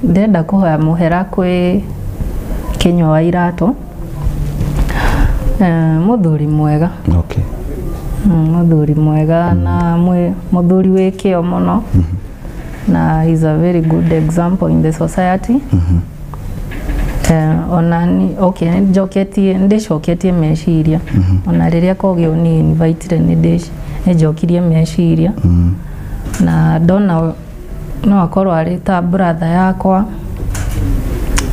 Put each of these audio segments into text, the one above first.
Ndĩrenda kũhoya mũhera kwĩ Kĩnyua wa Iratũ. Mũthuri mwega. Okay. Mũthuri mwega na mũthuri wĩ kĩo mũno, na he's a very good example in the society. Ona ni okay, nĩnjoketie, nĩndĩcoketie meciria. Ona rĩrĩa Kogĩ ni invitire, nĩnjokirie meciria na ndona no akorwo arĩ ta brother yakwa,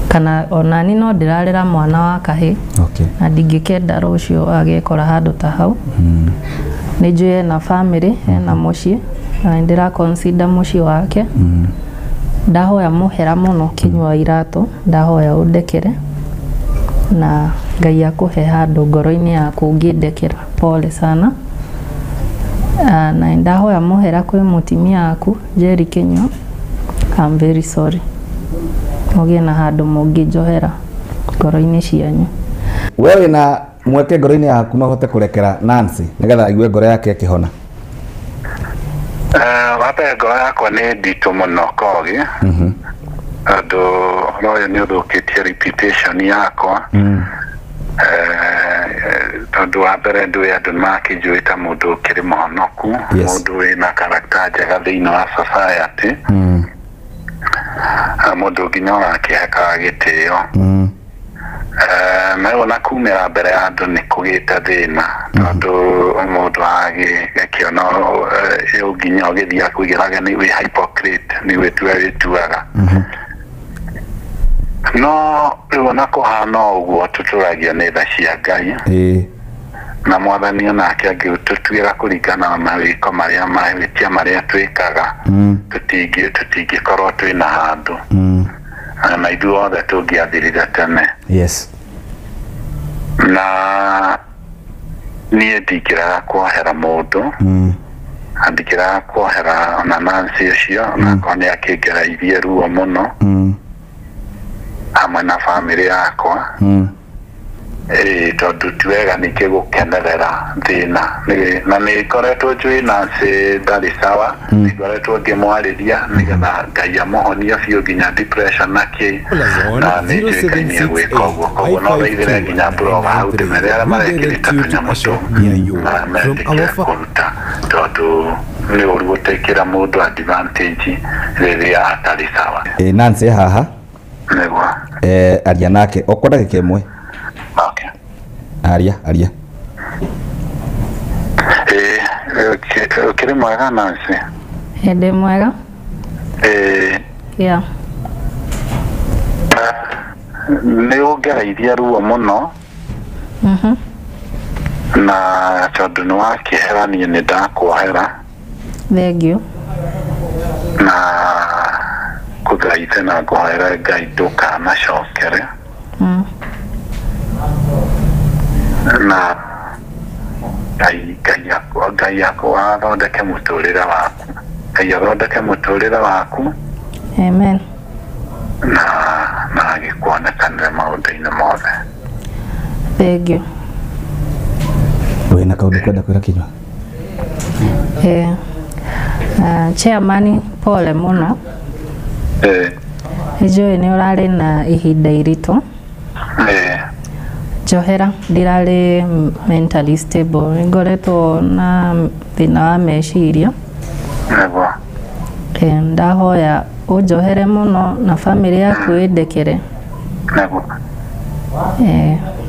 kana onani no ndĩrarera mwana wa kahĩ na ndingĩkenda rũciũ agekora handũ ta hau. Nĩ njũĩ ena family, ena mũciĩ, na nĩ ndĩra consider mũciĩ wake. Ndahoya mũhera mũno, Kĩnyua wa Iratũ, ndahoya ũndekere na Ngai akũhe handũ ngoro-inĩ yaku ũngĩndekera. Pole sana. Na ndahoya mũhera kwĩ mũtimia waku Jerry Kĩnyua. I'm very sorry. Mũgĩe na handũ mũngĩnjohera ngoro-inĩ cianyu. We wĩna mweke ngoro-inĩ yaku no ũhote kũrekera Nancy nĩgetha aigue ngoro yake ĩkĩhona? Wambere ngoro yakwa nĩ nditũ mũno, Kogi, tondũ ũhoro ũyũ nĩ ũthũkĩtie reputation yakwa. Tondũ wa mbere ndũĩ andũ nĩ makĩnjũĩ ta mũndũ ũkĩrĩ mũhonoku, mũndũ wĩna character njega thĩinĩ wa society, na mũndũ nginya ũrakĩhekaga gĩtĩo. Na rĩu ona kumĩra mbere ya andũ nĩ kũgĩte thĩna, tondũ mũndũ agĩkĩona nginya ũgĩthiĩ akwĩgĩraga nĩ wĩ hypocrite, nĩ gwĩtua wĩtuaga. No rĩu ona kũhana o ũguo, tũtũragio nĩ tha cia Ngai, na Mwathani onake angĩtũtuĩra kũringana na mawĩko marĩa, mahĩtia marĩa twĩkaga, tũtingĩkorwo twĩna handũ, na ithuĩ othe tũngĩathirire tene. Na niĩ ndingĩrega kuohera mũndũ, na ndingĩrega kuohera ona Nancy ũcio, na akorwo nĩ akĩngereirie ruo mũno hamwe na bamĩrĩ yakwa. Ĩĩ, tondũ ti wega ningĩ gũkenerera thĩna. Na nĩ ngoretwo njũĩ Nancy ndarĩ sawa, nĩ ngoretwo ngĩmwarĩria nĩgetha Ngai amũhonie biũ nginya depression na kĩ, na nĩ njũĩ Ngai nĩ egwĩka ũguo. Koguo no thaithĩre nginya blogger hau ndĩmere arĩa marekĩrĩte tũnyamũ tũu na metĩkĩre kũruta, tondũ nĩ ũru gũtĩkĩra mũndũ advantage rĩrĩa atarĩ sawa. Ĩ, Nancy haha. Nĩguo. Aria nake okwa ndagĩka 1. Okay. Aria, aria. Ĩĩ, ũkĩrĩ mwega, Nancy? Ndĩ mwega. Ĩĩ. Yeah. Nĩ ũngereirie ruo mũno, na tondũ nĩ wakĩhera, niĩ nĩ ndakuohera. Thank you. Na ngũthaithe na ngũhoere Ngai ndũkanacokere, na Ngai athondeke mũtũrĩre waku, Ngai athondeke mũtũrĩre waku. Amen. Na agĩkuonekanĩre maũndũ-inĩ mothe. Thank you. Wĩna kaũndũ kwenda kwĩra Kĩnyua? Chairman, pole mũno. Nĩnjũĩ nĩ ũrarĩ na ihinda iritũ. Njohera, ndirarĩ mentally stable, nĩ ngoretwo na thĩna wa meciria. Ndahoya ũnjohere mũno na bamĩrĩ yaku ĩndekere.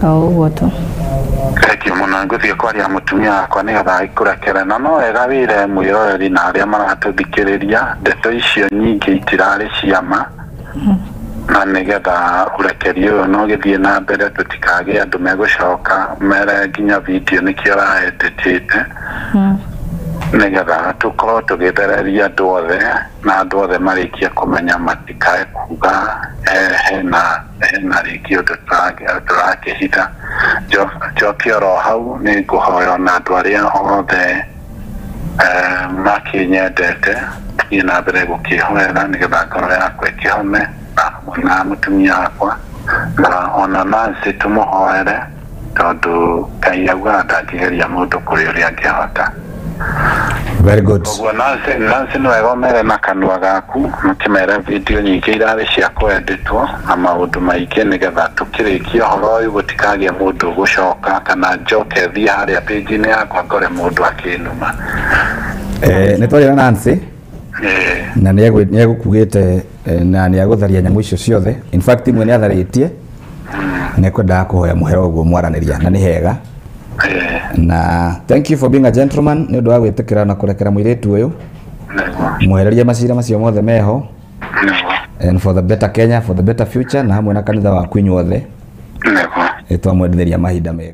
O ũguo tu. Thank you mũno. Ngũthiĩ kwaria mũtumia wakwa nĩgetha agĩkũrekere, na no wega wĩre mwĩroreri na arĩa maratũthikĩrĩria ndeto icio nyingĩ itirarĩ ciama, na nĩgetha ũrekeri ũyũ no gĩthiĩ na mbere, tũtikagĩe andũ megũcoka mere nginya video nĩkĩo ũraeditĩte, nĩgetha tũkorwo tũgĩthereria andũ othe, na andũ othe marĩkie kũmenya matikae kuga hena rĩngĩ ũndũ tũrakĩhitha. Njoke oro hau, nĩ ngũhoya ona andũ arĩa othe makĩnyendete thiĩ na mbere gũkĩhoera nĩgetha ngoro yakwa ĩkĩhone, na hamwe na mũtumia wakwa, na ona Nancy tũmũhoere, tondũ Ngai augaga ndangĩgeria mũndũ kũrĩ ũrĩa angĩhota. Very good. Ũguo Nancy nĩ wega ũmere na kanua gaku, mũkĩmere video nyingĩ irarĩ cia kwendetwo na maũndũ maingĩ, nĩgetha tũkĩrĩkia ũhoro ũyũ gũtikagĩe mũndũ ũgũcoka kana njoke thiĩ harĩa page-inĩ yakwa ngore mũndũ akĩnuma. Nĩ twaria na Nancy na nĩ egũkugĩte na nĩ agũtharia nyamũ icio ciothe. In fact imwe nĩ atharĩtie, nĩ ekwendaga kũhoya mũhera ũguo mwaranĩria na nĩ hega. Na thank you for being a gentleman nĩ ũndũ wa gwĩtĩkĩra na kũrekera mũirĩtu ũyũ, mwehererie macira macio mothe meho, and for the better Kenya, for the better future, na hamwe na kanitha waku inyuothe, twamwendithĩria mahinda mega.